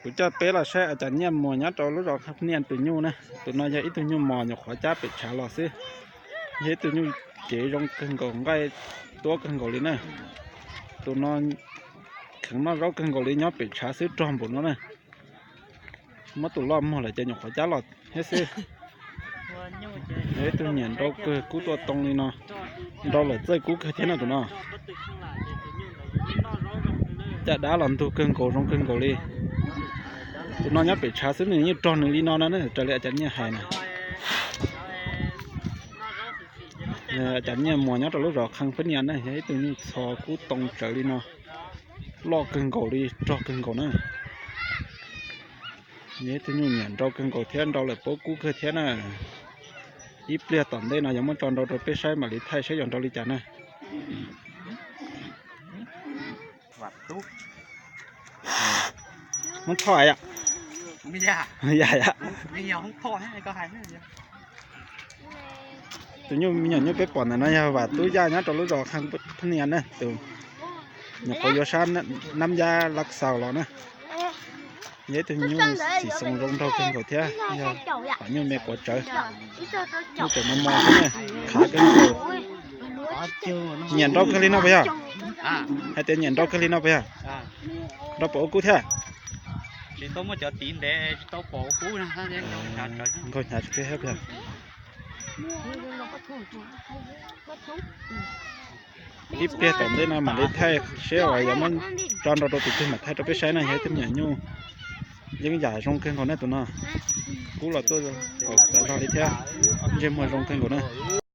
Kuv coj peb los saib a cas Nyiaj Muas nyob rau lub zos Khaj Niaj tus nyuj na. Tus no yog ib tug nyuj mos nyuam qhuav cab pem tshav los xwb. Yog ib tug nyuj cev zoo kawg nkaus, nqaij tuab kawg nkaus li na. Tus no kheev noj zaub kawg nkaus li, nyob pem tshav xwb rog npaum no na. Muab tus loj muag lawm ces nyuam qhuav cab los thiab xwb. Yog ib tug nyiam nrau kawg kub tuaj too li no, nrau lawm txawj kub kawg thiab na tus no. Caj dab los ntug kawg nkaus zoo kawg nkaus li. Tus no nyob pem tshav xwb nws yeej rog nws li no na, raws li a cas Nyiaj hais na. A cas Nyiaj Muas nyob rau lub zos Khaj Phab Nias na, yog ib tug nyuj txho kub too tsawv li no, loj kawg nkaus li, rog kawg nkaus na. Yog ib tug nyuj nyiam nrau kawg nkaus thiab, nrau lawm paub kub kawg thiab na. Ib pliag tom ntej no yuav muab tso nrau rau peb saib mam li thaij saib yuav nrau li cas na. Hmoob Thoj yom? Yam yom? Tus nyuj me nyuam nyuj peb pom ntawm no yog Vam Tub Yaj nyob rau lub zos Khaj Phab Nias na, tus nyuam qhuav yuav sab Nab Yab Laj Xaus los na. Yog ib tug nyuj xim xoo zoo nraug kawg nkaus thiab, yog nyuj me quav tsawv, nyuj tseem mos mos xwb na, khav kawg nkaus. Nyiam nrau kawg li no puas yog? Hais tias nyiam nrau kawg li no puas yog? Nrau puas ua kub thiab? Nkaug hnyav tsis kiag thiab puas yog? Ib pliag tom ntej no mam li thaij seb uas yuav muab tso nrau rau tus twg mam thaij rau peb saib na, yog ib tug me nyuam nyuj yeeb yam zoo kawg nkaus na tus no. Kub los tuaj kaum tawm zog li thiab, ntsej muag zoo kawg nkaus na.